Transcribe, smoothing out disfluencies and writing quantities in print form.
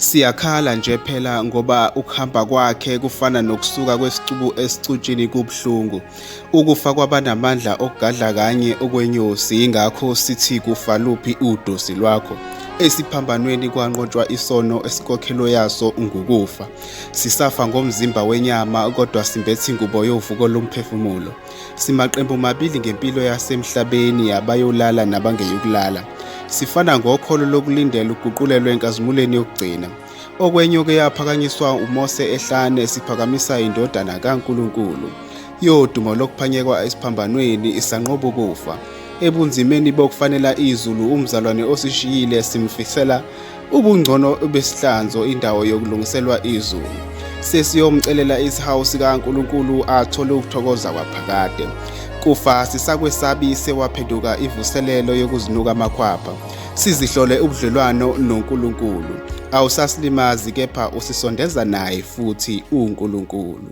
Siyakhala nje phela ngoba ukuhamba kwakhe kufana nokusuka kwesicubu esicutshini kubuhlungu. Ukufa kwabanamandla okugadla kanye okwenyosi yingakho sithi kufa luphi udosi lwakho. Esiphambanweni kwanqotshwa isono esinkokhelo yaso ngukufa. Sisafa ngomzimba wenyama kodwa simbethe ingubo yovuko lomphefumulo. Simaqembu mabili ngempilo yasemhlabeni abayolala nabangeyukulala. Sifana ngokholo lokulindela ukuguqulelwa enkazimulweni yokugcina. Okwenyoka eyaphakanyiswa uMose ehlane siphakamisa iNdodana kaNkulunkulu. Yodumo lokuphanyekwa esiphambanweni isanqoba ukufa. Ebunzimeni bokufanela izulu umzalwane osishiyile simfisela ubungcono besihlanzo indawo yokulungiselwa izulu. Sesiyomcelela isihawu sikaNkulunkulu athole ukuthokoza kwaphakade. Kufa sisakwesabi sewaphenduka ivuselelo yokuzinuka amakhwapha. Sizihlole ubudlelwano noNkulunkulu. Awusasilimazi kepha usisondeza naye futhi uNkulunkulu.